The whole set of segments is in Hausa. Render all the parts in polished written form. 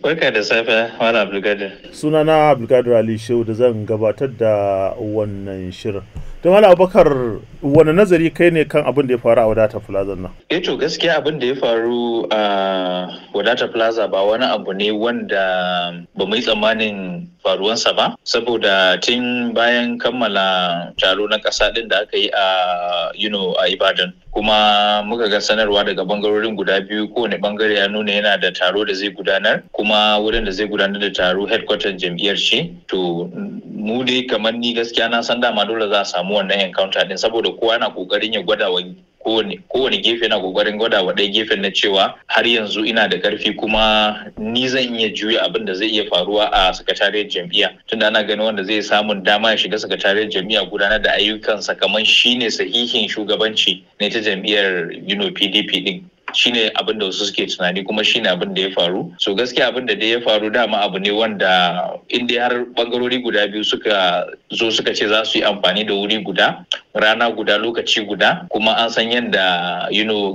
Barka da safe, Malam Abdulkadir. Sunana Abdulkadir Ali Shehu da zan gabatar da wannan shirin. To Malam Abubakar, wani nazari kai ne kan abin da ya faru a Wadata Plaza nan? Eh to gaskiya abin da ya faru a Wadata Plaza ba wani abu ne wanda ba mu yi tsammanin faruwansa ba, saboda tun bayan kammala taro na ƙasa ɗin da aka yi a a Ibadan. Kuma muka ga sanarwa daga bangarorin guda biyu, kowane bangare ya nuna yana da taro da zai gudanar, kuma wurin da zai gudanar da taro headquarter jam'iyyar shi. To mu dai kamar ni gaskiya na san dama dole za a samu wannan encounter din, saboda kowa yana kokarin ya gwada wa kowane gefe na kokarin gwada wa ɗaya gefen na cewa har yanzu ina da ƙarfi kuma ni zan iya juya abin da zai iya faruwa a sakatariyar jam'iyya, tunda ana ganin wanda zai samun dama ya shiga sakatariyar jam'iyya gudanar da ayyukansa kamar shine sahihin shugabanci ne ta jam'iyyar PDP din. Shine abin da wasu suke tunani kuma shine abin da ya faru. So gaskiya abin da dai ya faru dama abu ne wanda in dai har bangarori guda biyu suka zo suka ce za su yi amfani da wuri guda, rana guda, lokaci guda, kuma an san yadda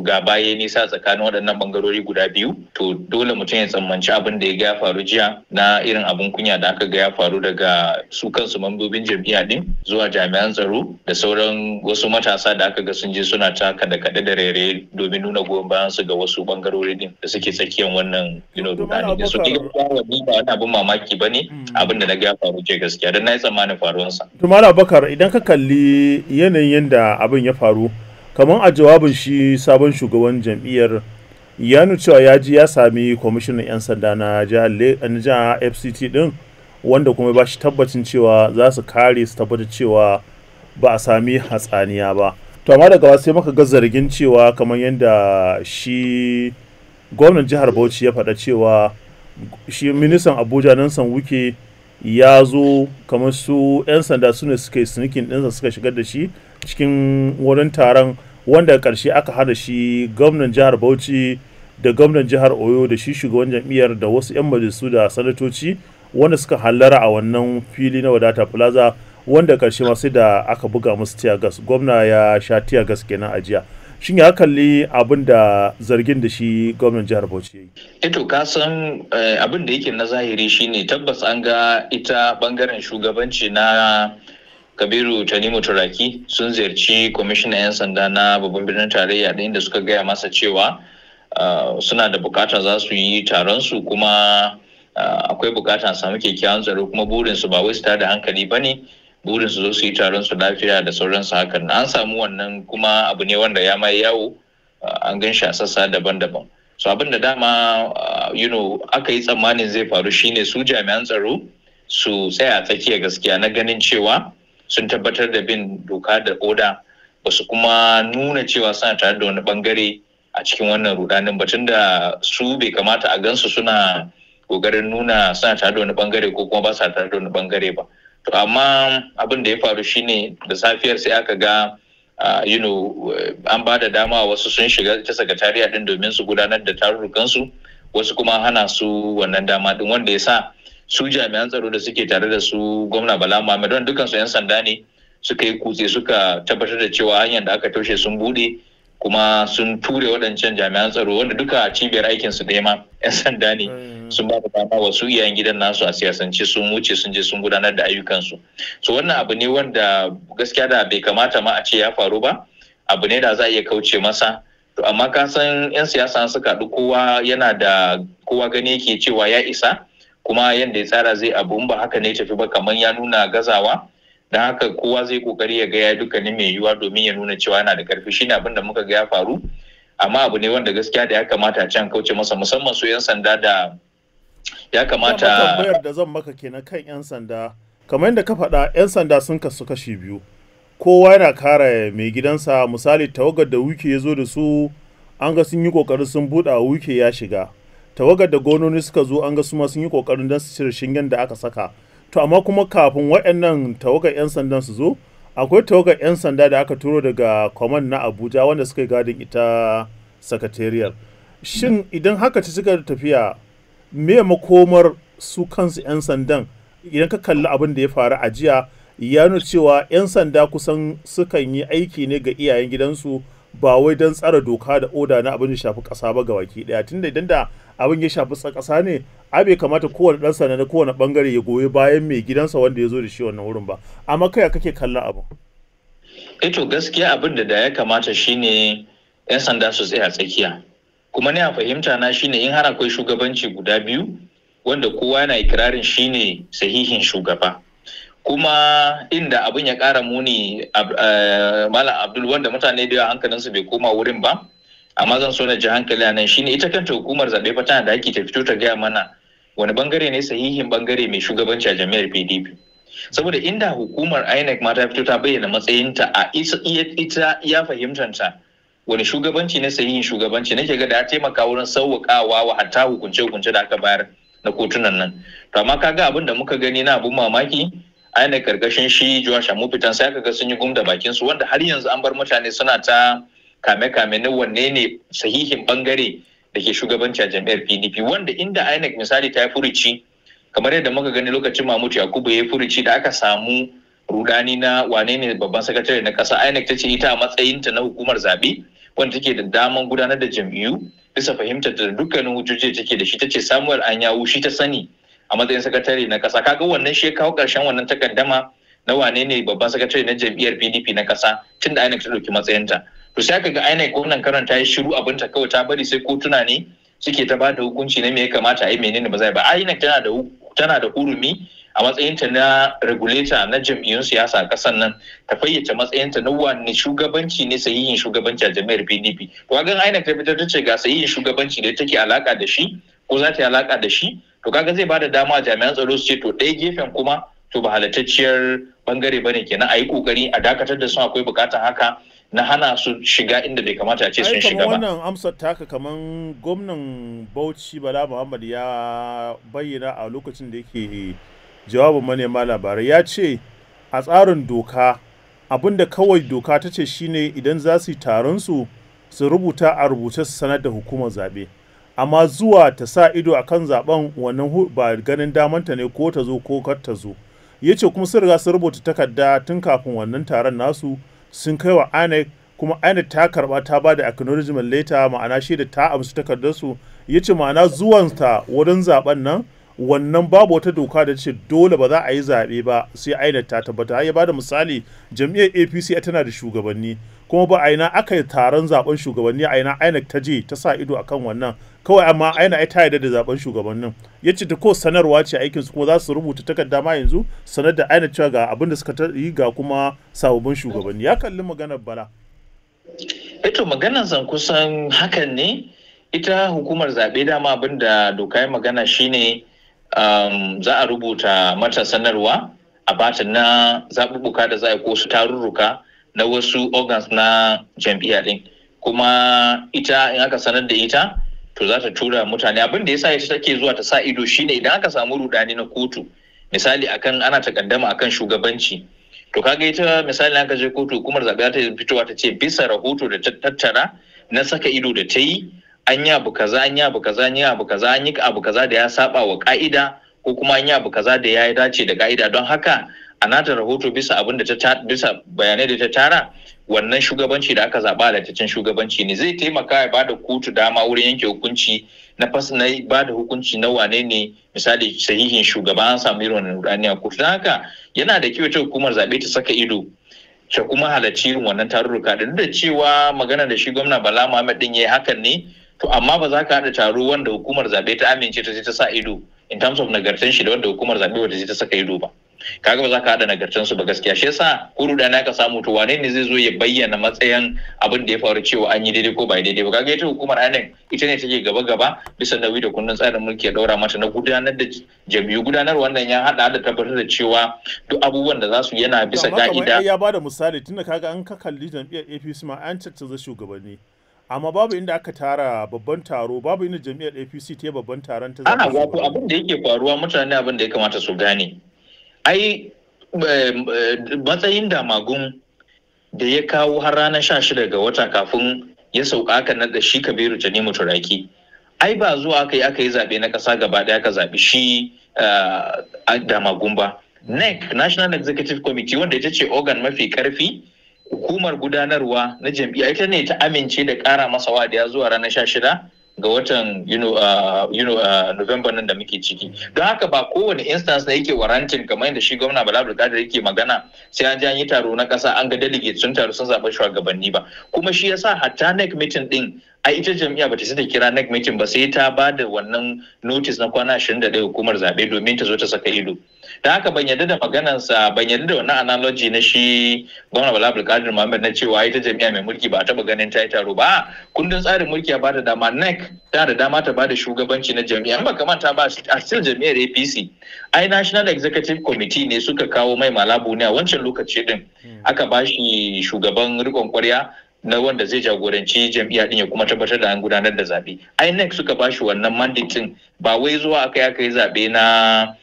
gaba ya nisa tsakanin waɗannan bangarori guda biyu, to dole mutum ya tsammanci abin da ya ga ya faru jiya na irin abin kunya da aka ga ya faru daga su kansu mambobin jam'iyya din zuwa jami'an tsaro da sauran wasu matasa da aka ga sun je suna ta kaɗe-kaɗe da rere domin nuna goyon bayan su ga wasu bangarori din da suke tsakiyar wannan rudani da su. Ba wani abin mamaki bane abin da na ga ya faru jiya gaskiya, don na yi tsammanin faruwansa. To Malam Abubakar, idan ka kalli yanayin yadda abin ya faru, kamar a jawabin shi sabon shugaban jam'iyyar ya nuna cewa ya ji ya sami kwamishinan 'yan sanda na jihar FCT din, wanda kuma ba shi tabbacin cewa za su kare su tabbatar cewa ba a sami hatsaniya ba. To amma daga sai muka ga zargin cewa kamar yadda shi gwamnan jihar Bauchi ya faɗa cewa shi ministan Abuja Nonsom Wike ya zo, kamar su 'yan sanda su ne suka yi sneaking ɗinsa suka shigar da shi cikin wurin taron, wanda ƙarshe aka hada shi gwamnan jihar Bauchi da gwamnan jihar Oyo da shi shugaban jam'iyyar da wasu 'yan majalisu da sanatoci wanda suka hallara a wannan fili na Wadata Plaza, wanda ƙarshe ma sai da aka buga musu tear gas, gwamna ya sha tear gas kenan a jiya. Shin ya kalli abin da zargin da shi gwamnan jihar Bauchi ya yi? Ito ka san abin da yake na zahiri shine tabbas an ga ita bangaren shugabanci na Kabiru Tanimu Turaki sun ziyarci kwamishinan 'yan sanda na babban birnin tarayya da inda suka gaya masa cewa suna da bukata za su yi taron su, kuma akwai bukata a samu kyakkyawan tsaro, kuma burinsu ba wai su tada hankali ba ne, burin su zo su yi taron su lafiya da sauransu. Hakan an samu wannan, kuma abu ne wanda ya mai yawo, an gan shi a sassa daban-daban. So abin da dama aka yi tsammanin zai faru shine su jami'an tsaro su tsaya tsakiya gaskiya na ganin cewa sun tabbatar da bin doka da oda, ba su kuma nuna cewa suna tare da wani bangare a cikin wannan rudanin batun da su bai kamata a gansu suna kokarin nuna suna tare da wani bangare ko kuma ba sa tare da wani bangare ba. To amma abin da ya faru shine da safiyar sai aka ga an ba da dama wasu sun shiga ta sakatariya din domin su gudanar da tarurrukansu, wasu kuma hana su wannan dama din, wanda ya sa su jami'an tsaro da suke tare da su gwamna Bala Muhammad, wanda dukkan su 'yan sanda ne, suka yi kutse suka tabbatar da cewa hanyar da aka toshe sun bude, kuma sun ture waɗancan jami'an tsaro wanda duka cibiyar aikin su ɗaya ma 'yan sanda ne, sun ba da dama wasu iyayen gidan nasu a siyasance sun wuce sun je sun gudanar da ayyukansu. So wannan abu ne wanda gaskiya da bai kamata ma a ce ya faru ba, abu ne da za a iya kauce masa. To amma ka san 'yan siyasa suka haɗu, kowa yana da kowa gani yake cewa ya isa, kuma yanda ya tsara zai abu, in ba haka ne tafi ba kamar ya nuna gazawa. Don haka kowa zai kokari ya ga ya dukkanin mai yiwuwa domin ya nuna cewa yana da karfi. Shine abin da muka ga ya faru, amma abu ne wanda gaskiya da ya kamata a can kauce masa, musamman su 'yan sanda da ya kamata. Tambayar da zan maka kenan kan 'yan sanda, kamar yadda ka faɗa, 'yan sanda sun kasu kashi biyu, kowa yana kare mai gidansa. Misali tawagar da Wike ya zo da su, an ga sun yi kokarin sun buɗa Wike ya shiga. Tawagar da gononi suka zo, an ga su ma sun yi kokarin don su cire shingen da aka saka. To amma kuma kafin waɗannan tawagar 'yan sandan su zo, akwai tawagar 'yan sanda da aka turo daga command na Abuja wanda suka yi gadin ita sakatariyar. Shin idan haka ci suka tafiya, me makomar su kansu 'yan sandan? Idan ka kalli abin da ya faru a jiya, ya nuna cewa 'yan sanda kusan sukan yi aiki ne ga iyayen gidansu, ba wai don tsara doka da oda na abin da shafi ƙasa ba ga baki ɗaya, tunda idan da abin ya shafi ƙasa ne, ai bai kamata kowane ɗan sanda na kowane ɓangare ya goyi bayan mai gidansa wanda ya zo da shi wannan wurin ba. Amma kai kake kallon abin? Eto gaskiya abin da ya kamata shine 'yan sanda su tsaya tsakiya. Kuma ni a fahimta na shine in har akwai shugabanci guda biyu wanda kowa yana ikirarin shine sahihin shugaba. Kuma inda abin ya ƙara muni, Malam Abdul, wanda mutane da yawa hankalinsu bai koma wurin ba, amma zan so na ji hankali nan shine ita kanta hukumar zaɓe fa tana da haƙƙi ta fito ta gaya mana wani bangare ne sahihin bangare mai shugabanci a jami'ar PDP. Saboda inda hukumar INEC ma ta fito ta bayyana matsayinta a ita ya fahimtanta wani shugabanci ne sahihin shugabanci, nake ga da ya taimaka wurin sauwaƙawa wa hatta hukunce-hukunce da aka bayar na kotunan nan. To amma kaga abin da muka gani na abun mamaki, INEC karkashin shi Joash Amupitan sai aka ga sun yi gum da bakin su, wanda har yanzu an bar mutane suna ta kame-kame na wanne ne sahihin bangare da ke shugabanci a jam'iyyar PDP, wanda inda INEC misali ta yi furuci kamar yadda muka gani lokacin Mahmud Yakubu ya yi furuci da aka samu rudani na wane ne babban sakatare na ƙasa, INEC ta ce ita a matsayinta na hukumar zaɓe wanda take da daman gudanar da jam'iyyu bisa fahimtar da dukkanin hujjoji da take da shi, ta ce Samuel Anyawu shi ta sani a matsayin sakatare na ƙasa. Kaga wannan shi ya kawo ƙarshen wannan takaddama na wane ne babban sakatare na jam'iyyar PDP na ƙasa tun da INEC ta ɗauki matsayinta. To sai aka ga INEC wannan karon ta yi shiru abinta kawai, ta bari sai kotuna ne suke ta bada hukunci na me ya kamata a yi, menene ba zai ba. INEC tana da hurumi a matsayinta na regulator na jam'iyyun siyasa a ƙasar nan ta fayyace matsayinta na wanne shugabanci ne sahihin shugabanci a jam'iyyar PDP. To kaga INEC ta fitar ta ce ga sahihin shugabanci da take alaka da shi ko za ta yi alaka da shi, to kaga zai bada dama jami'an tsaro su ce to ɗaya gefen kuma to ba halattacciyar bangare bane kenan, a yi kokari a dakatar da su, akwai bukatar haka na hana su shiga inda bai kamata a ce sun shiga ba. Wannan amsar taka, kaman gwamnan Bauchi Bala Muhammad ya bayyana a lokacin da yake jawabin manema labarai, ya ce a tsarin doka abinda kawai doka ta ce shine idan za su yi taron su su rubuta a rubuce su sanar da hukumar zaɓe, amma zuwa ta sa ido akan zaben wannan ba ganin damanta ne ko ta zo ko kar ta zo. Ya ce kuma sun riga sun rubuta takarda tun kafin wannan taron nasu sun kai wa INEC, kuma INEC ta karba ta ba da acknowledgement letter, ma'ana shi da ta amsa takardarsu. Ya ce ma'ana zuwanta wurin zaben nan wannan babu wata doka da ce dole ba za a yi zaɓe ba sai INEC ta tabbata. Ya bada misali jam'iyyar APC tana da shugabanni, kuma ba a ina aka yi taron zaben shugabanni, a ina INEC ta je ta sa ido akan wannan kawai, amma INEC ta yarda da zaben shugabannin. Ya ce ta ko sanarwa ce aikin su, kuma za su rubuta takarda ma yanzu sanar da INEC cewa ga abin da suka yi ga kuma sababbin shugabanni. Ya kalli maganar Bala. Eto maganar zan kusan hakan ne. Ita hukumar zaɓe dama abin da doka ya magana shine za a rubuta mata sanarwa a bata na zaɓuɓɓuka da za a yi ko su tarurruka na wasu organs na jam'iyya ɗin, kuma ita in aka sanar da ita to za ta tura mutane. Abin da yasa ita take zuwa ta sa ido shine idan aka samu rudani na kotu misali akan ana takaddama akan shugabanci, to kaga ita misali aka je kotu hukumar zaɓe ta fitowa ta ce bisa rahoto da ta tattara na saka ido da ta yi an yi abu kaza, an yi abu kaza, an yi abu kaza, an yi abu kaza da ya saba wa ka'ida, ko kuma an yi abu kaza da ya dace da ka'ida. Don haka a nata rahoto bisa abin da ta bisa bayanai da ta tara, wannan shugabanci da aka zaba halattaccen shugabanci ne. Zai taimaka ya bada kotu dama wurin yanke hukunci na fas na bada hukunci na wane ne misali sahihin shugaba an samu irin wannan rudani a kotu. Don haka yana da kyau ta hukumar zaɓe ta saka ido ta kuma halarci irin wannan tarurruka, da duk da cewa magana da shi gwamna Bala Muhammad din yayi hakan ne, to amma ba za ka haɗa taro wanda hukumar zaɓe ta amince ta ta sa ido in terms of nagartan shi da wanda hukumar zaɓe wata ta saka ido ba. Kaga ba za ka haɗa nagartan su ba gaskiya. Shi yasa ko rudani aka samu, to wane ne zai zo ya bayyana matsayin abin da ya faru cewa an yi daidai ko ba daidai ba? Kaga ita hukumar INEC ita ne take gaba gaba bisa nauyi da kundin tsarin mulki ya daura mata na gudanar da jam'iyyu. Gudanar wannan ya haɗa da tabbatar da cewa duk abubuwan da za su yana bisa ka'ida. Ya bada misali tunda kaga an ka kalli jam'iyyar APC ma an caccanza shugabanni, amma babu inda aka tara babban taro, babu inda jam'iyyar APC ta yi babban taron ta. A'a, wato abin da yake faruwa, mutane abin da ya kamata su gane, ai matsayin Damagun da ya kawo har ranar 16 ga wata kafin ya sauka aka naɗa shi Kabiru Tanimu Turaki, ai ba zuwa aka yi zaɓe na ƙasa gaba ɗaya ka zaɓi shi Damagun ba. NEC, National Executive Committee, wanda ita ce organ mafi ƙarfi Hukumar gudanarwa na jam'iyya ita ne ta amince da ƙara masa wa'adi zuwa ranar 16 ga watan November nan da muke ciki. Don haka ba kowane instance na yake warranting, kamar yadda shi gwamna Bala Abdulkadir yake magana, sai an je an yi taro na ƙasa, an ga delegate sun taru sun zaɓi shugabanni ba. Kuma shi yasa hatta NEC meeting din, ai ita jam'iyya bata sai ta kira NEC meeting ba sai ta ba da wannan notice na kwana 21 hukumar zaɓe domin ta zo ta saka ido. Da haka ban yarda da maganansa, ban yarda da wannan analogy na shi gwamna Bala Abdulkadir Muhammad na cewa ita jam'iyya mai mulki ba a taɓa ganin ta yi taro ba. Kundin tsarin mulki ya bada dama, NEC tana da dama ta bada shugabanci na jam'iyya. In baka manta ba, a still jam'iyyar APC ai National Executive Committee ne suka kawo Mai Mala Buni a wancan lokaci din, aka bashi shugaban rikon kwarya na wanda zai jagoranci jam'iyya din ya kuma tabbatar da an gudanar da zabe. INEC suka bashi wannan mandate din, ba wai zuwa aka yi zabe na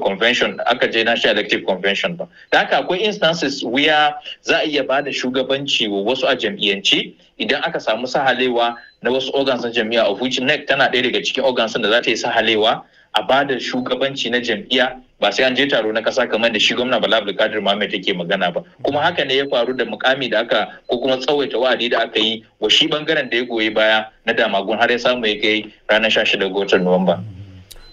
convention, aka je National Elective Convention ba. Da haka akwai instances where za a iya bada shugabanci wa wasu a jam'iyyance idan aka samu sahalewa na wasu organs na jam'iyya, of which NEC tana ɗaya daga cikin organs da za ta yi sahalewa a bada shugabanci na jam'iyya, ba sai an je taro na kasa kamar da shi gwamna Bala Abdulkadir Muhammad yake magana ba. Kuma haka ne ya faru da mukami da aka ko kuma tsawaita wa'adi da aka yi wa shi bangaren da ya goyi baya na Damagun har ya samu ya kai ranar 16 ga watan Nuwamba.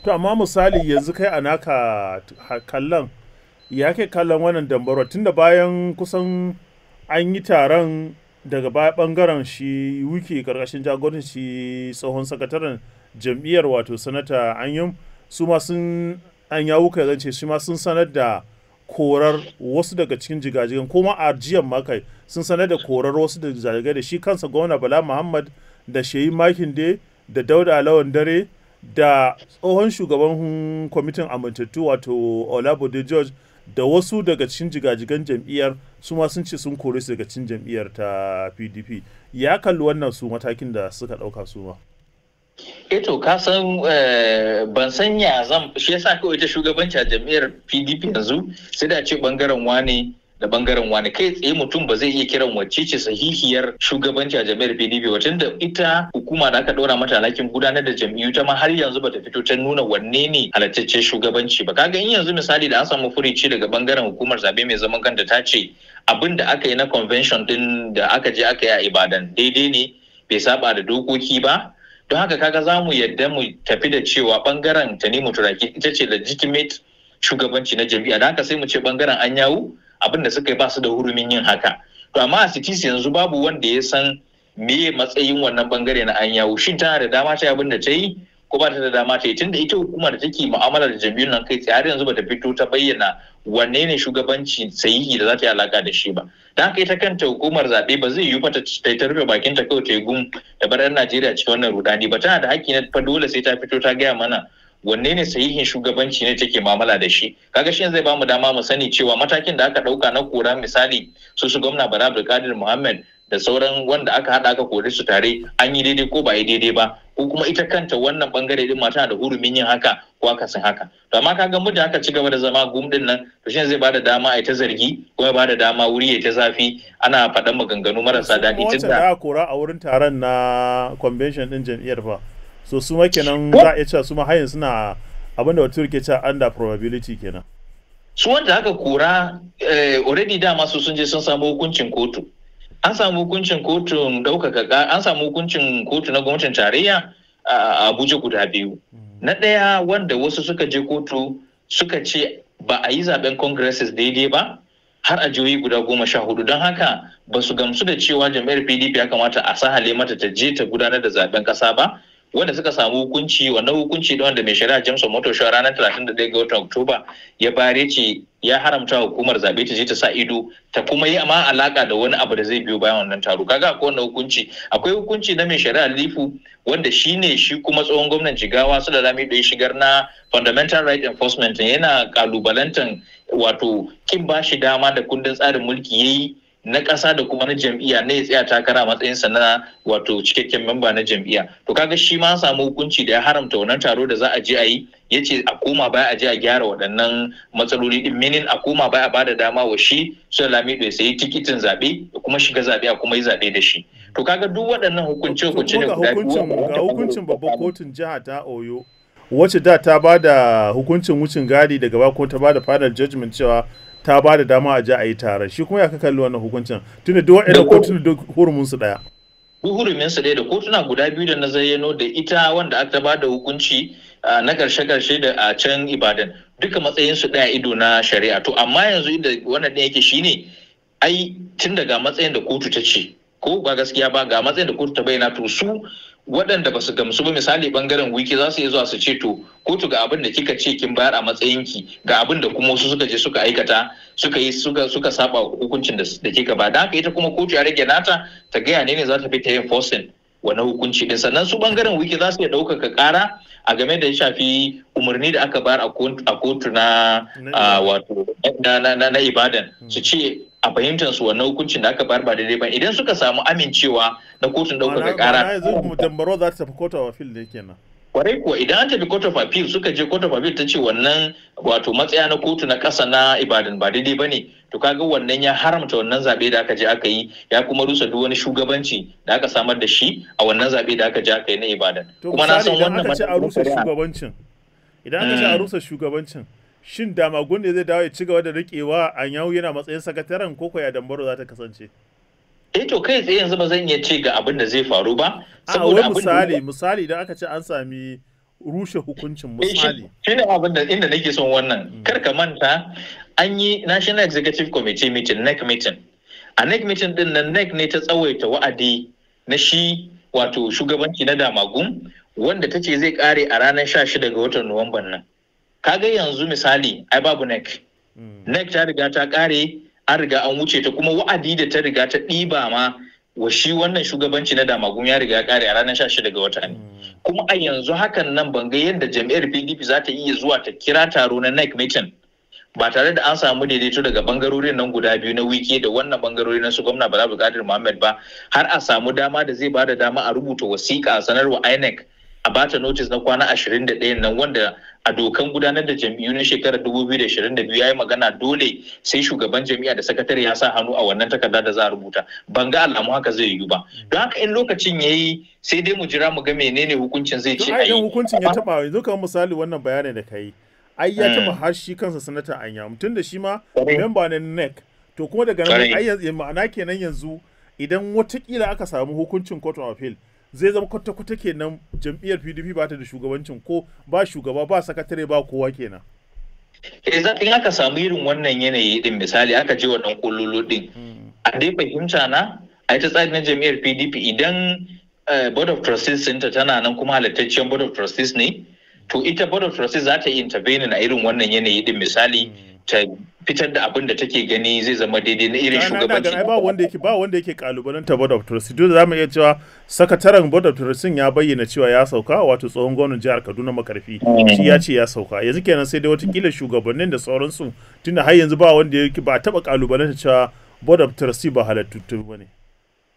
To amma misali yanzu kai a naka kallon, ya kai kallon wannan dambarwa, tunda bayan kusan an yi taron, daga baya bangaren shi Wike karkashin jagorancin shi tsohon sakataren jam'iyyar, wato Sanata Anyim, su ma sun an yawuka zan ce shi ma sun sanar da korar wasu daga cikin jigajigan, kuma a jiyan ma kai sun sanar da korar wasu da jigajigai, da shi kansa gwamna Bala Muhammad da Seyi Makinde da Dauda Lawan Dare da tsohon shugaban kwamitin amintattu, wato Olabode George, da wasu daga cikin jigajigan jam'iyyar, su ma sun ce sun kore su daga cikin jam'iyyar ta PDP. Ya kalli wannan su matakin da suka ɗauka su ma? Eto, ka san ban san ya zan, shi yasa kawai ita shugabanci a jam'iyyar PDP yanzu sai da ce bangaren wane da bangaren wani, kai tsaye mutum ba zai iya kiran wacce ce sahihiyar shugabanci a jam'iyyar PDP ba, tunda ita hukuma da aka ɗora mata alhakin gudanar da jam'iyyu ta ma har yanzu bata fito ta nuna wanne ne halattaccen shugabanci ba. Kaga in yanzu misali da an samu furici daga bangaren hukumar zabe mai zaman kanta ta ce abin da aka yi na convention din da aka je aka yi a Ibadan daidai ne, bai saba da dokoki ba, don haka kaga za mu yadda mu tafi da cewa bangaren Tanimu Turaki ita ce legitimate shugabanci na jam'iyya. Don haka sai mu ce bangaren Anyanwu abin da suka yi ba su da hurumin yin haka. To amma a cities yanzu babu wanda ya san meye matsayin wannan bangare na Anyanwu. Shin tana da dama ta yi abin da ta yi ko ba ta da dama ta yi? Tunda ita hukumar da take mu'amala da jam'iyyun nan kai tsaye har yanzu bata fito ta bayyana wanne ne shugabanci sahihi da za ta yi alaka da shi ba. Da haka ita kanta hukumar zaɓe ba zai yiwu fa ta ta rufe bakin ta kawai ta yi gum da bar 'yan Najeriya cikin wannan rudani ba. Tana da haƙƙi na fa dole sai ta fito ta gaya mana wanne ne sahihin shugabanci ne take mu'amala da shi. Kaga shi zai bamu dama mu sani cewa matakin da aka ɗauka na kora, misali su gwamna Bala Abdulkadir Muhammad da sauran wanda aka haɗa aka kore su tare, an yi daidai ko ba yi daidai ba, ko kuma ita kanta wannan bangare din ma tana da hurumin yin haka ko akasin haka. To amma kaga muddin aka ci gaba da zama gum din nan, to shi zai bada dama a ta zargi, kuma ya bada dama wuri ya ta zafi, ana faɗan maganganu marasa daɗi. Tun da kora a wurin taron na convention din jam'iyyar fa, so su ma kenan za a iya cewa su ma har yanzu suna abinda bature ke cewa under probability kenan. Su wanda aka kora, already dama su sun je sun samu hukuncin kotu, an samu hukuncin kotun ɗaukaka, an samu hukuncin kotu na gwamnatin tarayya a Abuja guda biyu. Na ɗaya, wanda wasu suka je kotu suka ce ba a yi zaben congresses daidai ba har a jihohi guda 14, don haka ba su gamsu da cewa jam'iyyar PDP ya kamata a sahale mata ta je ta gudanar da zaben ƙasa ba, wanda suka samu hukunci. Wannan hukunci da wanda mai shari'a James Omotosho ranar 31 ga watan Oktoba ya bare ce ya haramta hukumar zabe ta je ta sa ido ta kuma yi amma alaka da wani abu da zai biyo bayan wannan taro. Kaga akwai wannan hukunci. Akwai hukunci na mai shari'a Lifu, wanda shine shi kuma tsohon gwamnan Jigawa Sule Lamido ya shigar na fundamental right enforcement, yana kalubalantan wato kin bashi dama da kundin tsarin mulki yayi na ƙasa da kuma na jam'iyya na ya tsaya takara matsayinsa na wato cikakken memba na jam'iyya. To kaga shi ma an samu hukunci da ya haramta wannan taro da za a je a yi, ya ce a koma baya a je a gyara waɗannan matsaloli din, meaning a koma baya a bada dama wa shi Sule Lamido ya sayi tikitin zaɓe da kuma shiga zaɓe a kuma yi zaɓe da shi. To kaga duk waɗannan hukunce hukunce ne guda biyu. Ga hukuncin babban kotun jiha ta Oyo, wacce da ta ba da hukuncin wucin gadi, daga baya kuma ta ba da final judgment cewa ta ba da dama a je a yi taron. Shi kuma ya ka kalli wannan hukuncin, tunda duk waɗannan kotuna duk hurumin su ɗaya. Hurumin su ɗaya da kotuna guda biyu da na zayyano, da ita wanda aka ba da hukunci na karshe-karshe da a can Ibadan, duka matsayin su ɗaya ido na shari'a. To amma yanzu inda wannan ɗin yake shine, ai tun daga matsayin da kotu ta ce, ko ba gaskiya ba, ga matsayin da kotu ta bayyana, to su waɗanda ba su gamsu ba, misali bangaren Wike, za su iya zuwa su ce, to kotu, ga abin da kika ce kin bayar a matsayinki, ga abin da kuma wasu suka je suka aikata, suka yi suka saba hukuncin da kika ba. Da haka ita kuma kotu ya rage nata ta gaya ne za ta fi ta yin forcing wannan hukunci din. Sannan su bangaren Wike za su iya ɗaukaka ƙara a game da ya shafi umarni da aka bayar a kotu na wato na Ibadan, su ce a fahimtar su wannan hukuncin da aka bayar ba daidai ba. Idan suka samu amincewa na kotun ɗaukaka ƙara, yanzu dambaro za ta tafi Court of Appeal ne kenan. Kwarai kuwa, idan an tafi Court of Appeal, suka je Court of Appeal ta ce wannan wato matsaya na kotu na ƙasa na Ibadan ba daidai ba ne, to kaga wannan ya haramta wannan zaɓe da aka je aka yi, ya kuma rusa duk wani shugabanci da aka samar da shi a wannan zaɓe da aka je aka yi na Ibadan. Kuma na san wannan aka ce a rusa shugabancin, idan aka ce a rusa shugabancin, shin Damagun ne zai dawo ya ci gaba da riƙewa, Anyanwu yana matsayin sakataren, ko ya dambaro za ta kasance? Eh, to kai tsaye yanzu ba zan iya ce ga abin da zai faru ba. Saboda misali idan aka ce an sami rushe hukuncin, misali. Shi ne abin da inda nake son wannan. Kar ka manta an yi National Executive Committee meeting, NEC meeting. A NEC meeting din nan, NEC ne ta tsawaita wa'adi na shi wato shugabanci na Damagum, wanda ta ce zai kare a ranar 16 ga watan Nuwamban nan. Kaga yanzu misali ai babu NEC. NEC ta riga ta kare, an riga an wuce ta, kuma wa'adi da ta riga ta ɗiba ma wa shi wannan shugabanci na Damagum ya riga ya kare a ranar 16 ga wata ne. Kuma a yanzu hakan nan ban ga yadda jam'iyyar PDP za ta iya zuwa ta kira taro na NEC meeting ba tare da an samu daidaito daga bangarorin nan guda biyu na Wike da wannan bangarori na su gwamna Bala Abdulkadir Muhammad ba, har a samu dama da zai bada dama a rubuta wasiƙa a sanarwa INEC, a bata notice na kwana 21 nan, wanda a dokan gudanar da jam'iyyu na shekarar 2022 ya yi magana dole sai shugaban jam'iyya da sakatare ya sa hannu a wannan takarda da za a rubuta. Ban ga alamu haka zai yiwu ba. Don haka in lokacin ya yi, sai dai mu jira mu ga menene hukuncin zai ce a yi. Hukuncin ya taba yanzu, kamar misali wannan bayanin da ka yi, ai ya taba har shi kansa sanata Anyanwu, tun da shi ma memba ne NEC. To kuma daga nan ai ma'ana kenan yanzu idan watakila aka samu hukuncin Court of Appeal, zai zama kwata-kwata kenan jam'iyyar PDP ba ta da shugabancin, ko ba shugaba, ba sakatare, ba kowa kenan. In aka samu irin wannan yanayi din, misali aka je wannan kololo din, a dai fahimta na a ita tsari na jam'iyyar PDP, idan Board of Trustees ɗinta tana nan, kuma halittacciyar Board of Trustees ne, to ita Board of Trustees za ta yi intervening a irin wannan yanayi din, misali ta fitar da abin da take gani zai zama daidai na irin shugabanci. Ba wanda yake kalubalanta Board of Trustees. Dole za mu iya cewa sakataren Board of Trustees ya bayyana cewa ya sauka, wato tsohon gwamnan jihar Kaduna Makarfi. Shi ya ce ya sauka. Yanzu kenan sai dai watakila shugabannin da sauransu, tunda har yanzu ba wanda yake ba taba kalubalanta cewa Board of Trustees ba halattattu ba ne.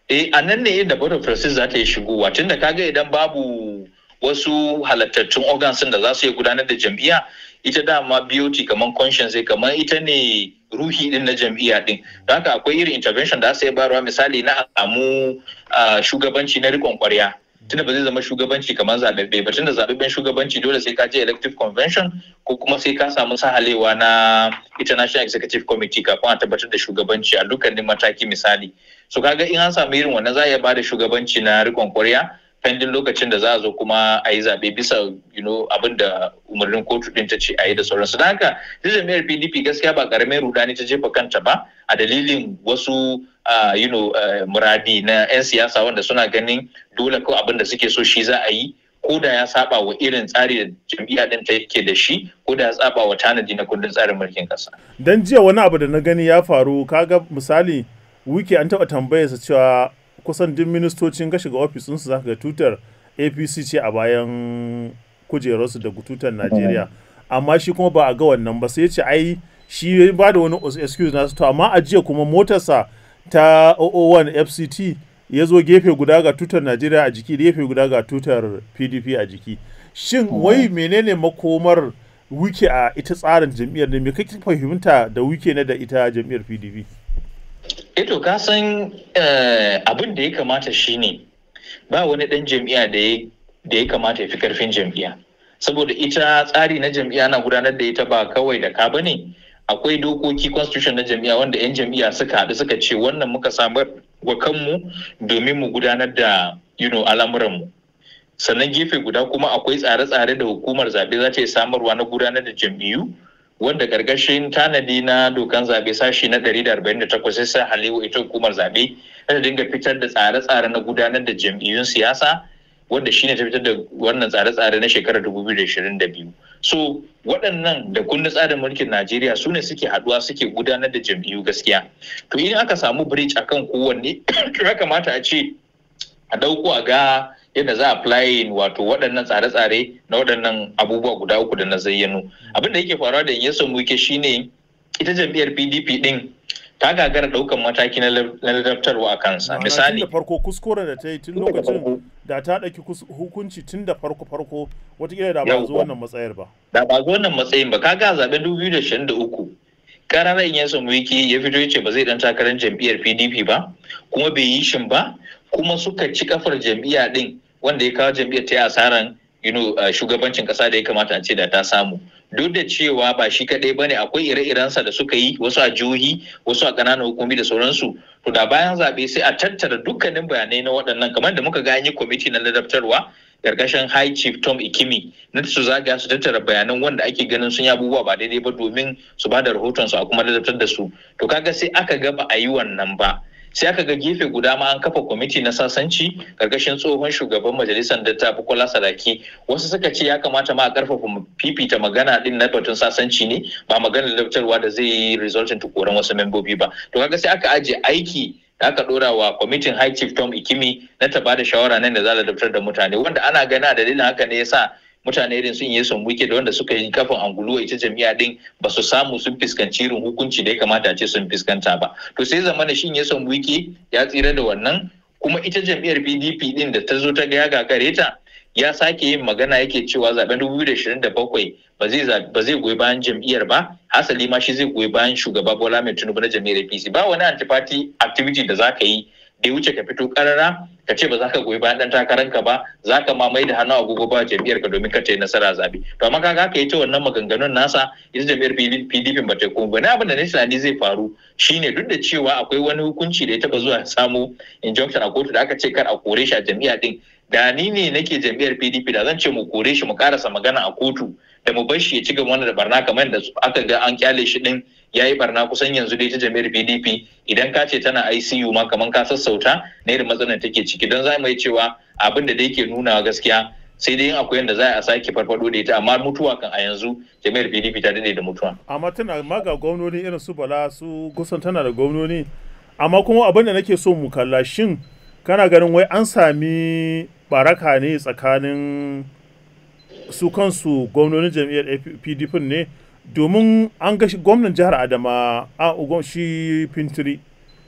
Eh, a nan ne inda Board of Trustees za ta yi shigowa, tunda kaga idan babu wasu halattattun organs da za su iya gudanar da jam'iyya, ita dama BOT kamar conscience, kamar ita ne ruhi din na jam'iyya din. Don haka akwai irin intervention da su iya bayarwa, misali na a samu shugabanci na rikon kwarya, tunda ba zai zama shugabanci kamar zaɓaɓɓe ba, tunda zaɓaɓɓen shugabanci dole sai ka je elective convention ko kuma sai ka samu sahalewa na International Executive Committee kafin a tabbatar da shugabanci a dukkanin mataki, misali. So kaga in an samu irin wannan, za a iya bada shugabanci na rikon kwarya pending lokacin da za a zo kuma a yi zaɓe bisa abin da umarnin kotu ɗin ta ce a yi da sauransu. Don haka jam'iyyar PDP gaskiya ba ƙaramin rudani ta jefa kanta ba a dalilin wasu muradi na 'yan siyasa wanda suna ganin dole ko abin da suke so shi za a yi, ko da ya saba wa irin tsari da jam'iyya din ta yake da shi, ko da ya saba wa tanadi na kundin tsarin mulkin kasa. Dan jiya wani abu da na gani ya faru, kaga misali Wike an taɓa tambayarsa cewa kusan duk ministocin ka shiga ofis ɗinsu zaka ga tutar APC ce a bayan kujerarsu da tutar Najeriya. Amma shi kuma ba a ga wannan ba, sai ya ce ai shi ya ba da wani excuse nasu. To amma a jiya kuma motarsa ta 001 FCT ya zo, gefe guda ga tutar Najeriya a jiki, gefe guda ga tutar PDP a jiki. Shin wai menene makomar Wike a ita tsarin jam'iyyar ne? Me kake fahimta da Wike ne da ita jam'iyyar PDP? Eto, ka san abin da ya kamata shine ba wani dan jam'iyya da ya kamata ya fi karfin jam'iyya, saboda ita tsari na jam'iyya na gudanar da ita ba kawai da ka bane. Akwai dokoki, constitution na jam'iyya, wanda 'yan jam'iyya suka haɗu suka ce wannan muka samar wa kanmu domin mu gudanar da al'amuranmu. Sannan gefe guda kuma akwai tsare-tsare da hukumar zaɓe za ta yi samarwa na gudanar da jam'iyyu, wanda ƙarƙashin tanadi na dokan zaɓe sashi na 148 sai sa halewa ita hukumar zaɓe ta dinga fitar da tsare-tsare na gudanar da jam'iyyun siyasa, wanda shine ta fitar da wannan tsare-tsare na shekarar 2022. So waɗannan da kundin tsarin mulkin Najeriya su ne suke haɗuwa suke gudanar da jam'iyyu gaskiya. To in aka samu breach akan kowanne, ya kamata a ce a ɗauko a ga yadda za a applying wato waɗannan tsare-tsare na waɗannan abubuwa guda uku da na zayyano. Abin da yake faruwa da Nyesom Wike shine ita jam'iyyar PDP din ta gagara ɗaukan mataki na ladabtarwa a kansa. Misali, da farko kuskuren da ta yi tun lokacin da ta ɗauki hukunci tun da farko farko, watakila da ba zo wannan matsayar ba. Da ba zo wannan matsayin ba. Kaga zaben 2023, ƙararren Nyesom Wike ya fito ya ce ba zai dan takarar jam'iyyar PDP ba, kuma bai yi shin ba, kuma suka ci kafar jam'iyya din, wanda ya kawo jam'iyyar ta yi asaran shugabancin kasa da ya kamata a ce da ta samu. Duk da cewa ba shi kaɗai bane, akwai ire-irensa da suka yi, wasu a jihohi, wasu a ƙananan hukumi da sauransu. To da bayan zaɓe sai a tattara dukkanin bayanai na waɗannan, kamar da muka ga an yi kwamiti na ladabtarwa karkashin High Chief Tom Ikimi, na su zaga su tattara bayanan wanda ake ganin sun yi abubuwa ba daidai ba domin su ba da rahoton su a kuma ladabtar da su. To kaga sai aka ga ba a yi wannan ba. Sai aka ga gefe guda ma an kafa kwamiti na sasanci karkashin tsohon shugaban majalisar datta Bukola Saraki. Wasu suka ce ya kamata ma a karfafa fifita magana din na batun sasanci ne, ba magana ladabtarwa da zai yi resulting to koran wasu membobi ba. To kaga sai aka aje aiki da aka dora wa kwamitin High Chief Tom Ikimi na ta bada shawara nan da za a ladabtar da mutane, wanda ana gana dalilin haka ne yasa mutane irin sun yi son Wike da wanda suka yi kafin angulu ita jam'iyya din ba su samu sun fuskanci irin hukunci da ya kamata a ce sun fuskanta ba. To sai zamana shin ya son Wike ya tsira da wannan, kuma ita jam'iyyar PDP din da ta zo ta ga ya gagare ta, ya sake yin magana yake cewa zaben 2027 ba zai goyi bayan jam'iyyar ba, hasali ma shi zai goyi bayan shugaba Bola Ahmed Tinubu na jam'iyyar APC. Ba wani anti-party activity da zaka yi da ya wuce ka fito karara ka ce ba za ka goyi bayan dan takaranka ba, za ka ma mai da hannu agogo ba jam'iyyar ka domin ka ta yi nasara zabe. To amma kaga haka ita wannan maganganun nasa, ita jam'iyyar PDP ba ta kuma ba. Na abin da na tunani zai faru shine, duk da cewa akwai wani hukunci da ya taba zuwa samu injunction a kotu da aka ce kar a kore shi a jam'iyya din, da ni ne nake jam'iyyar PDP, da zan ce mu kore shi mu karasa magana a kotu, da mu bar shi ya ci gaba da barna kamar da aka ga an kyale shi din ya yi barna. Kusan yanzu dai ta jam'iyyar PDP, idan ka ce tana ICU ma, kamar ka sassauta na irin matsalar take ciki, don za mu yi cewa abin da yake nuna gaskiya, sai dai in akwai yadda za a sake farfado da ita, amma mutuwa kan a yanzu jam'iyyar PDP ta dade da mutuwa. Amma tana maga gwamnoni irin su Bala su kusan tana da gwamnoni. Amma kuma abin da nake so mu kalla, shin kana ganin wai an sami baraka ne tsakanin su kansu gwamnonin jam'iyyar PDP ne? Domin an ga gwamnan jihar Adama a shi Fintiri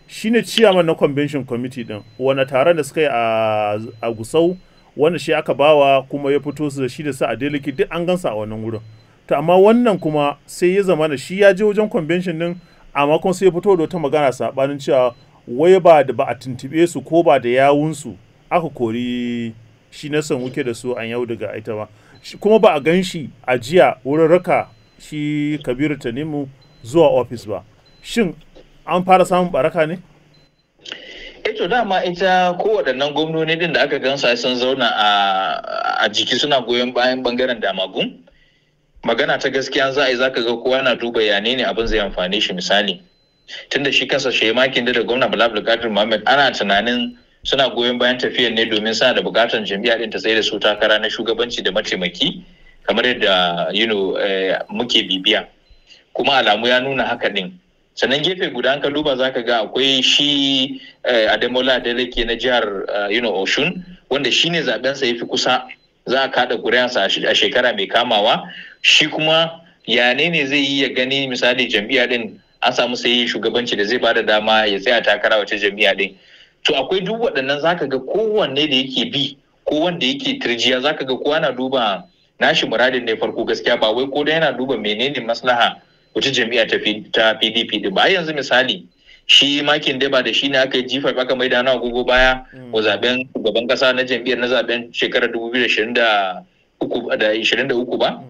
shi ne chairman na convention committee din wanda taron da suka yi a Gusau, wanda shi aka bawa kuma ya fito su da shi da su Adeleke, duk an gansa a wannan wurin. To amma wannan kuma sai ya zama da shi ya je wajen convention din, amma kuma sai ya fito da wata magana sabanin cewa wai ba da ba a tuntube su ko ba da yawunsu aka kori shi na san Wike da su an yau daga ita ba. Kuma ba a gan shi a jiya wurin raka shi Kabiru Tanimu zuwa ofis ba. Shin an fara samun baraka ne? To dama ita ko waɗannan gwamnoni din da aka gansa sun zauna a jiki suna goyon bayan bangaren Damagun, magana ta gaskiya za a yi, zaka ga kowa na duba ya ne abin zai amfane shi. Misali, tunda shi kansa Seyi Makinde da gwamna Bala Abdulkadir Muhammad, ana tunanin suna goyon bayan tafiyar ne domin suna da bukatar jam'iyya din ta tsaye da su takara na shugabanci da mataimaki, kamar yadda muke bibiya, kuma alamu ya nuna haka din. Sannan gefe guda an ka duba, zaka ga akwai shi Ademola Adeleke na jihar Oshun, wanda shine zaben sa yafi kusa, za a kada kuri'ansa a shekara mai kamawa. Shi kuma ya ne zai yi ya gani misali jam'iyya din an samu sai shugabanci da zai bada dama ya tsaya takara wata jam'iyya din. To akwai duk waɗannan, zaka ga kowanne da yake bi ko wanda yake turjiya, zaka ga kowa na duba nashi muradin ne farko gaskiya, ba wai ko da yana duba menene maslaha wata jam'iyya ta PDP din ba. Yanzu misali, shi Makinde ba da shi ne aka yi jifa aka mai da hannu agogo baya wa zaben shugaban kasa na jam'iyyar na zaben shekarar 2023 ba?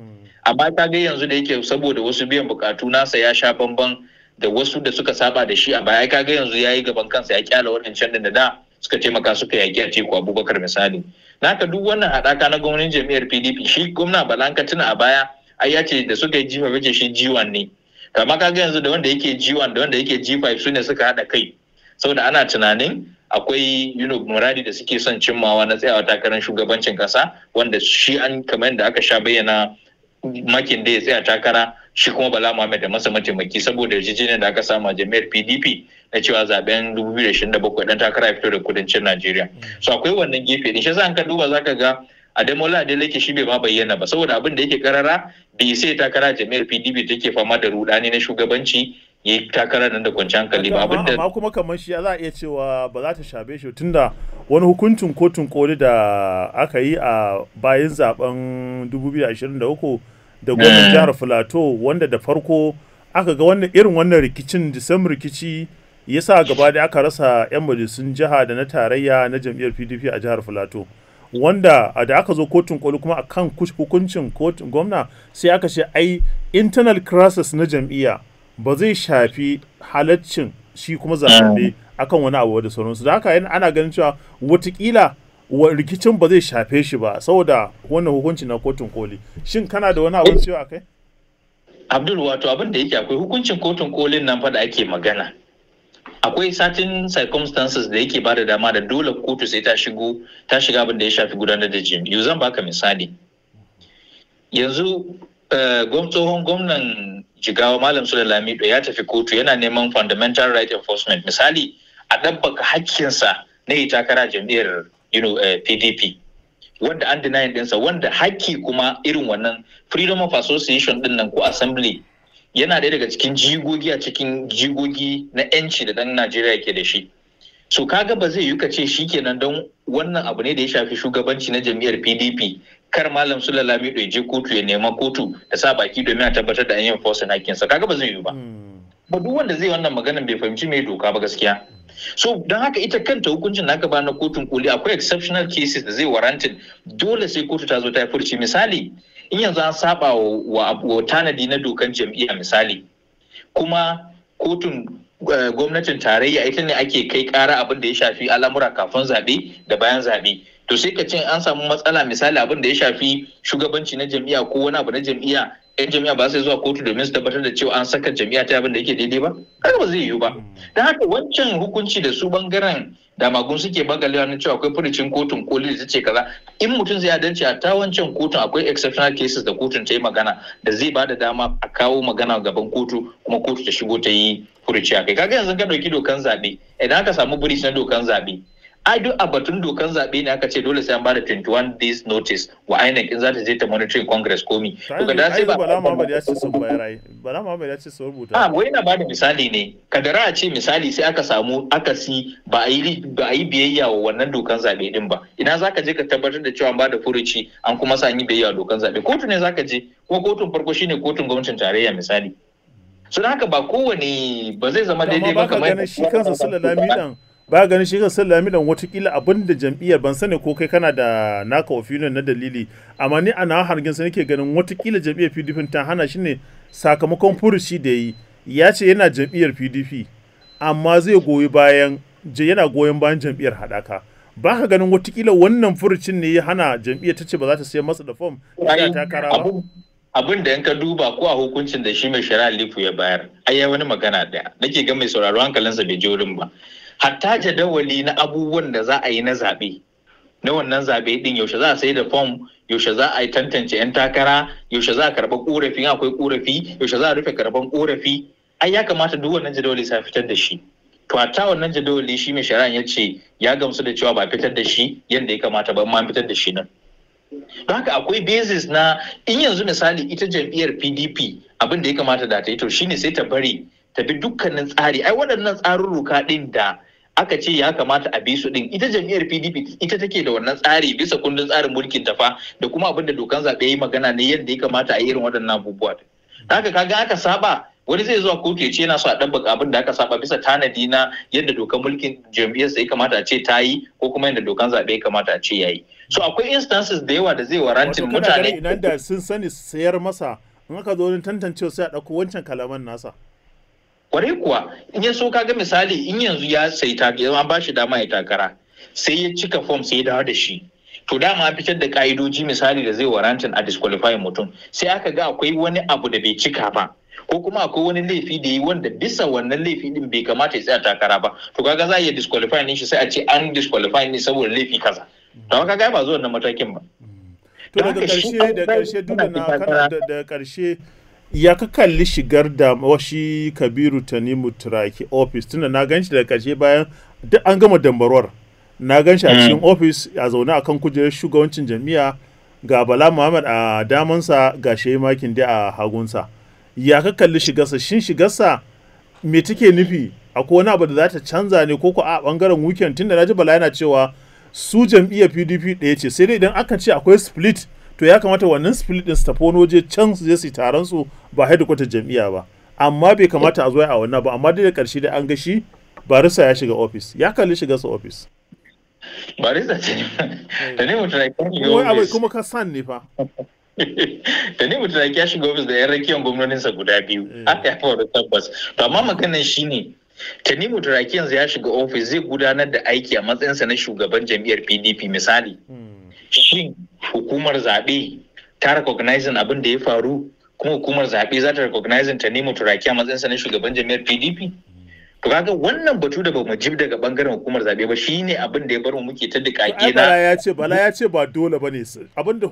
Amma ka ga yanzu da yake saboda wasu biyan bukatu nasa ya sha bamban da wasu da suka saba da shi a baya, ka ga yanzu yayi gaban kansa ya kyala waɗancan din da da suka taimaka suka yaki Atiku Abubakar misali. Naka duk wannan haɗaka na gwamnatin jam'iyyar PDP, shi gwamna Bala tuna a baya ai ya ce da suka yi jifa bace shi G1 ne. Amma kaga yanzu da wanda yake G1 da wanda yake G5 su ne suka haɗa kai, saboda ana tunanin akwai muradi da suke son cimmawa na tsayawa takarar shugabancin kasa, wanda shi an kamar yadda aka sha bayyana makin da ya tsaya takara, shi kuma Bala Muhammad da masa mataimaki, saboda yarjejeniyar da aka samu a jami'ar PDP na cewa zaben 2027 dan takara ya fito da kudancin Najeriya. So akwai wannan gefe din, shi yasa an ka duba zaka ga Ademola Adeleke shi bai ma bayyana ba, saboda abin da yake karara bai sai takara jami'ar PDP take fama da rudani na shugabanci yayi takara nan da kwanciyar hankali ba. Abin da amma kuma kamar shi za a iya cewa ba za ta shabe shi, tunda wani hukuncin kotun koli da aka yi a bayan zaben 2023 da gwamnan jihar Filato, wanda da farko aka ga wannan irin wannan rikicin disam rikici ya sa gaba da aka rasa 'yan majalisun jiha da na tarayya na jam'iyyar PDP a jihar Filato, wanda da aka zo kotun koli kuma akan hukuncin kotun gwamna sai aka ce ai internal crisis na jam'iyya ba zai shafi halaccin shi kuma zaɓe akan wani abu da sauransu. Da haka ana ganin cewa watakila rikicin ba zai shafe shi ba saboda wannan hukunci na kotun koli. Shin kana da wani abin cewa akai? Abdul, wato abin da yake akwai hukuncin kotun kolin nan fa da ake magana, akwai certain circumstances da yake bada dama da dole kotu sai ta shigo ta shiga abin da ya shafi gudanar da jam'iyyu. Zan baka misali yanzu, tsohon gwamnan Jigawa Malam Sule Lamido ya tafi kotu yana neman fundamental right enforcement, misali a ɗabbaka hakkinsa na yi takara jam'iyyar PDP, wanda an denying ɗinsa, wanda hakki kuma irin wannan freedom of association ɗin nan ko assembly yana ɗaya daga cikin jigogi a cikin jigogi na yanci da ɗan Najeriya ke da shi. So kaga ba zai yi ka ce shikenan don wannan abu ne da ya shafi shugabanci na jam'iyyar PDP kar Malam Sule Lamido ya je kotu ya nema kotu da sa baki domin a tabbatar da an yi enforcing hakkinsa. Kaga ba zai yi ba. Ba duk wanda zai wannan maganan bai fahimci me doka ba gaskiya. So don haka ita kanta hukuncin da aka ba na kotun koli akwai exceptional cases da zai warranted dole sai kotu ta zo ta yi furci. Misali in yanzu an saba wa tanadi na dokan jam'iyya misali, kuma kotun gwamnatin tarayya ita ne ake kai kara abin da ya shafi al'amura kafin zaɓe da bayan zaɓe, to sai ka ce an samu matsala misali abin da ya shafi shugabanci na jam'iyya ko wani abu na jam'iyya, yan jam'iyya ba su zuwa kotu domin su tabbatar da cewa an saka jam'iyya ta abin da yake daidai ba? Kaga ba zai yiwu ba. Don haka wancan hukunci da su bangaren damagun suke bagalewa na cewa akwai furucin kotun koli da ta ce kaza, in mutum zai adalci a ta wancan kotun akwai exceptional cases da kotun ta yi magana da zai ba da dama a kawo magana gaban kotu kuma kotu ta shigo ta yi furuci a kai. Kaga yanzu ka ɗauki dokan zaɓe, idan aka samu breach na dokan zaɓe, ai duk a batun dokan zaɓe ne aka ce dole sai an bada 21 days notice wa INEC in za ta je ta monitoring congress komi. To ga sai ba Bala Muhammad ya ce sun bayar, ai Bala Muhammad ya ce sun rubuta. A wai na bada misali ne, kadara a ce misali sai aka samu akasi ba a yi biyayya wa wannan dokan zaɓe din ba, ina zaka je ka tabbatar da cewa an bada furuci an kuma sa an yi biyayya wa dokan zaɓe? Kotu ne zaka je, kuma kotun farko shine kotun gwamnatin tarayya misali. So haka ba kowane ba zai zama daidai ba kamar shi kansa Sule Lamidan ba ganin shi kan Lamidan watakila abin da jam'iyyar, ban sani ko kai kana da naka opinion na dalili, amma ni ana hargin sa nake ganin watakila jam'iyyar PDP ta hana shi ne sakamakon furuci da yi, ya ce yana jam'iyyar PDP amma zai goyi bayan yana goyon bayan jam'iyyar haɗaka. Ba ka ganin watakila wannan furucin ne ya hana jam'iyyar ta ce ba za ta sayar masa da fom ya takara ba? Abin da in ka duba ko a hukuncin da shi mai shari'a Lifu ya bayar, ai ya wani magana ɗaya nake ga mai sauraro hankalinsa bai je wurin ba. Hatta jadawali na abubuwan da za a yi na zaɓe, na wannan zaɓe ɗin, yaushe za a sai da fom, yaushe za a yi tantance 'yan takara, yaushe za a karɓa ƙorafi akwai ƙorafi, yaushe za a rufe karɓan ƙorafi, ai ya kamata duk wannan jadawali sai fitar da shi. To hatta wannan jadawali shi mai shari'a ya ce ya gamsu da cewa ba fitar da shi yadda ya kamata ba, amma fitar da shi nan. Don haka akwai basis na in yanzu misali ita jam'iyyar PDP abin da ya kamata da ta yi to shine sai ta bari ta bi dukkanin tsari. Ai waɗannan tsarurruka ɗin da aka ce ya kamata a bi su ɗin, ita jam'iyyar PDP ita take da wannan tsari bisa kundin tsarin mulkin ta fa, da kuma abin da dokan zaɓe ya yi magana ne yadda ya kamata a yi irin waɗannan abubuwa. Haka kaga aka saba Wani zai zuwa kotu ya ce yana so a ɗabbaka abin da aka saba bisa tanadi na yadda dokar mulkin jam'iyyarsa ya kamata a ce ta yi, ko kuma yadda dokar zaɓe ya kamata a ce ya yi. So akwai instances da yawa da zai warranting mutane. Idan da sun sani sayar masa, in aka zo wurin tantancewa sai a ɗauko wancan kalaman nasa. Kwarai kuwa, in ya so kaga misali in yanzu ya sai ta an ba shi dama ya takara, sai ya cika form sai ya dawo da shi. To dama an fitar da ka'idoji misali da zai warranting a disqualifying mutum, sai aka ga akwai wani abu da bai cika ba, ko kuma akwai wani laifi da yi wanda bisa wannan laifi din bai kamata ya tsaya takara ba, to kaga za a iya disqualifying din shi, sai a ce an disqualifying ne saboda laifi kaza. To kaga ba zo wannan matakin ba. To daga karshe da karshe duk da na kana da karshe, ya ka kalli shigar da washi Kabiru Tanimu Turaki office, tunda na ganshi daga karshe bayan duk an gama dambarwar, na ganshi a cikin office a zaune akan kujerar shugabancin jam'iyya, ga Bala Muhammad a damansa, ga Shehi Makinde a hagunsa. Ya ka kalli shigarsa? Shin shigarsa me take nufi? Akwai wani abu da za ta canza ne ko a bangaren weekend? Tunda naji Bala yana cewa su jam'iyyar PDP ɗaya ce, sai dai idan aka ce akwai split, to ya kamata wannan split din su tafi wani waje can su je su taron su, ba headquarter jam'iyya ba, amma bai kamata a zo a wannan ba. Amma dai da karshe dai an ga shi barista ya shiga office. Ya kalli shigarsa office? Barista ce da ne mutum ya shiga office kuma ka san ne fa. Tanimu Turaki ya shiga ofis da 'yan rakiyar gwamnoninsa guda biyu. Haka ya faru tabbas. To amma maganar shi ne, Tanimu Turaki yanzu ya shiga ofis zai gudanar da aiki a matsayinsa na shugaban jam'iyyar PDP misali. Shin hukumar zaɓe ta recognizing abin da ya faru, kuma hukumar zaɓe za ta recognizing Tanimu Turaki a matsayinsa na shugaban jam'iyyar PDP? To kaga wannan batu da bamu jib daga bangaren hukumar zabe ba shine abin da ya bar mu muke ta dukake na Bala ya ce ba dole bane, abinda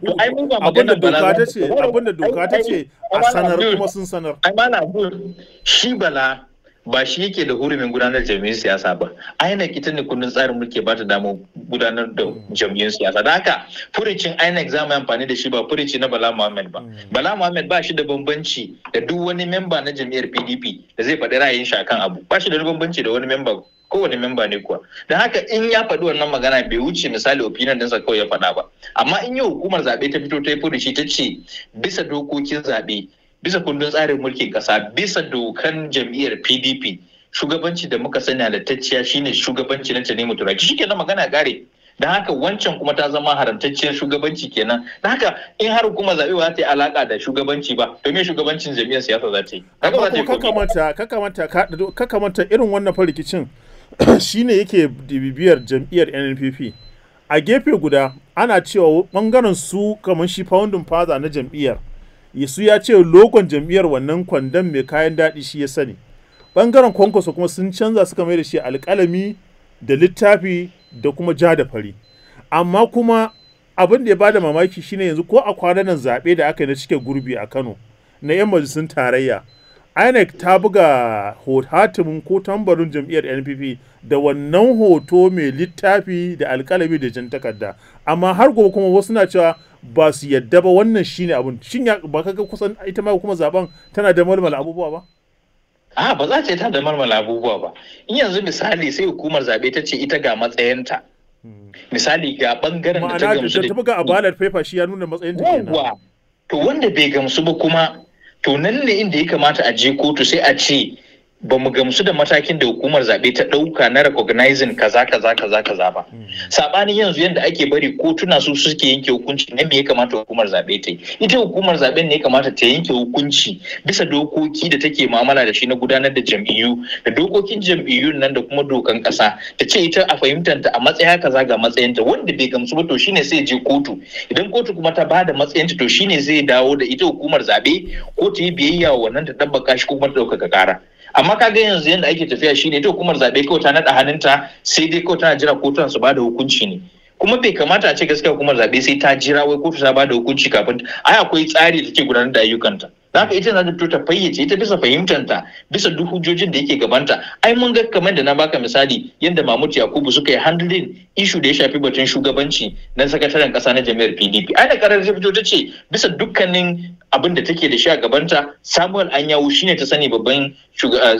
abinda doka ta ce, abinda doka ta ce a sanar, kuma sun sanar. Ai Malam Abdul, shi Bala ba shi yake da hurumin gudanar jam'iyyun siyasa ba. INEC ita ne kundin tsarin mulki ba ta damar gudanar da jam'iyyun siyasa. Da haka furucin INEC za mu yi amfani da shi, ba furuci na Bala Muhammad ba. Bala Muhammad ba shi da bambanci da duk wani memba na jam'iyyar PDP da zai faɗi ra'ayin shi akan abu. Ba shi da bambanci da wani memba, kowane memba ne kuwa. Don haka in ya faɗi wannan magana, bai wuce misali opinion ɗinsa kawai ya faɗa ba. Amma in yau hukumar zaɓe ta fito ta yi furuci ta ce bisa dokokin zaɓe, bisa kundin tsarin mulkin kasa, bisa dokan jam'iyyar PDP, shugabanci da muka sani halattacciya shine shugabanci na Tanimu Turaki, shikenan magana kare. Don haka wancan kuma ta zama haramtacciyar shugabanci kenan. Don haka in har hukumar zaɓe ba za ta yi alaka da shugabanci ba, to me shugabancin jam'iyyar siyasa za ta yi? Kakamanta irin wannan farikicin shine yake bibiyar jam'iyyar NNPP. A gefe guda ana cewa bangaren su, kamar shi founding father na jam'iyyar su, ya ce logon jam'iyyar wannan kwandon mai kayan daɗi shi ya sani. Bangaren Kwankwaso kuma sun canza, suka mai da shi alƙalami da littafi da kuma ja da fari. Amma kuma abin da ya bada mamaki shine yanzu ko a kwanan nan zaɓe da aka yi na cike gurbi a Kano na 'yan majalisun tarayya, INEC ta buga hatimin ko tambarin jam'iyyar NPP da wannan hoto mai littafi da alƙalami da jan takarda, amma har gobe kuma wasu na cewa ba su yadda ba, wannan shine abun. Shin ya ba kaga kusan ita ma kuma zaben tana da malmala abubuwa ba? A ba za ta ta da malmala abubuwa ba. In yanzu misali sai hukumar zabe ta ce ita ga matsayinta, misali ga bangaren da ta gamsu da ta buga a ballot paper, shi ya nuna matsayinta kenan. To wanda bai gamsu ba kuma, to nan ne inda ya kamata a je kotu, sai a ce ba mu gamsu da matakin da hukumar zaɓe ta ɗauka na recognizing kaza kaza kaza kaza ba. Saɓanin yanzu yadda ake bari kotuna su suke yanke hukunci na me ya kamata hukumar zaɓe ta yi. Ita hukumar zaɓen ne ya kamata ta yanke hukunci bisa dokoki da take mu'amala da shi na gudanar da jam'iyyu, da dokokin jam'iyyun nan da kuma dokan ƙasa, ta ce ita a fahimtanta a matsaya kaza ga matsayinta. Wanda bai gamsu ba, to shine sai je kotu. Idan kotu kuma ta bada matsayinta, to shine zai dawo da ita hukumar zaɓe ko ta yi biyayya wa wannan ta ɗabbaka shi ko kuma ta ɗaukaka ƙara. Amma kaga yanzu yadda ake tafiya shine ita hukumar zaɓe kawai ta naɗa hannunta, sai dai kawai tana jira kotunan su bada hukunci ne. Kuma bai kamata a ce gaskiya hukumar zaɓe sai ta jira wai kotu ta bada hukunci kafin ai akwai tsari da take gudanar da ayyukanta. Da haka ita za ta fito ta fayyace ita bisa fahimtanta, bisa duk hujjojin da yake gabanta. Ai mun ga kamar da na baka misali yadda Mahmud Yakubu suka yi handling issue da ya shafi batun shugabanci na sakataren ƙasa na jam'iyyar PDP. Ai da karar ta fito ta ce bisa dukkanin abin da take da shi a gabanta, Samuel Anyawu shine ta sani babban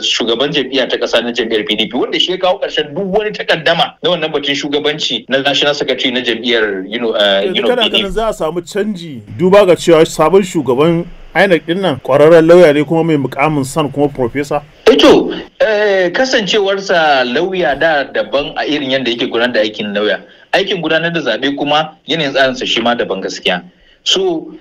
shugaban jam'iyya ta ƙasa na jam'iyyar PDP, wanda shi ya kawo ƙarshen duk wani takaddama na wannan batun shugabanci na national secretary na jam'iyyar you know, PDP. Kana ganin za a samu canji duba ga cewa sabon shugaban INEC din nan kwararren lauya ne kuma mai mukamin san kuma professor? Ito kasancewarsa lauya da daban a irin yadda yake gudanar da aikin lauya. Aikin gudanar da zaɓe kuma yanayin tsarinsa shi ma daban gaskiya. So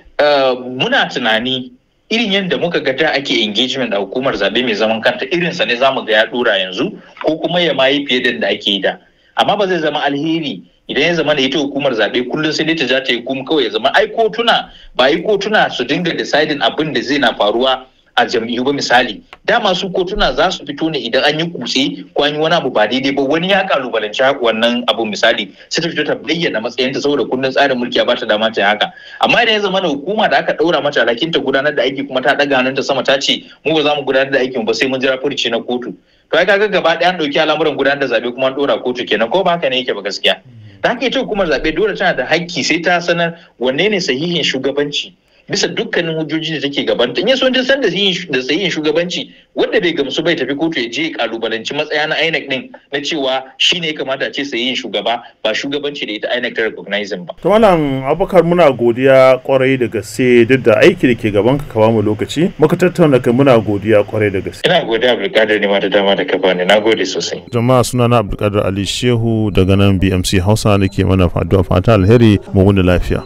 muna tunani irin yadda muka ga da ake engagement a hukumar zaɓe mai zaman kanta, irinsa ne zamu ga ya ɗora yanzu ko kuma ya mayi fiye da ake yi da. Amma ba zai zama alheri idan ya zama da ita hukumar zaɓe kullum sai dai ta ja ta yi kuma kawai ya zama ai kotuna ba yi kotuna su dinga deciding abin da zai na faruwa a jam'iyyu ba. Misali, dama su kotuna za su fito ne idan an yi kutse ko an yi wani abu ba daidai ba, wani ya kalubalanci wannan abu, misali, sai ta fito ta bayyana matsayinta saboda kundin tsarin mulki ya bata dama ta yi haka. Amma idan ya zama da hukuma da aka daura mata alhakin ta gudanar da aiki kuma ta daga hannunta sama ta ce mu ba za mu gudanar da aikin ba sai mun jira furuci na kotu, to ai kaga gaba ɗaya an ɗauki al'amuran gudanar da zaɓe kuma an ɗora kotu kenan, ko ba haka ne yake ba gaskiya. Da haka ita hukumar zaɓe dole tana da hakki sai ta sanar wanne ne sahihin shugabanci bisa dukkanin hujjoji da take gabanta. In ya so ta san da sahihin shugabanci, wanda bai gamsu bai tafi kotu ya je kalubalanci matsaya na INEC din na cewa shine ya kamata a ce sahihin shugaba, ba shugabanci da ita INEC ta recognizing ba. To Malam Abubakar, muna godiya kwarai da gaske. Duk da aiki da ke gaban ka, ka bamu lokaci muka tattauna kai, muna godiya kwarai da gaske. Ina godiya, Abdulkadir, ne ma da dama da ka bani, na gode sosai. Jama'a, sunana Abdulkadir Ali Shehu daga nan BMC Hausa nake mana addu'a fata alheri, mu wuni lafiya.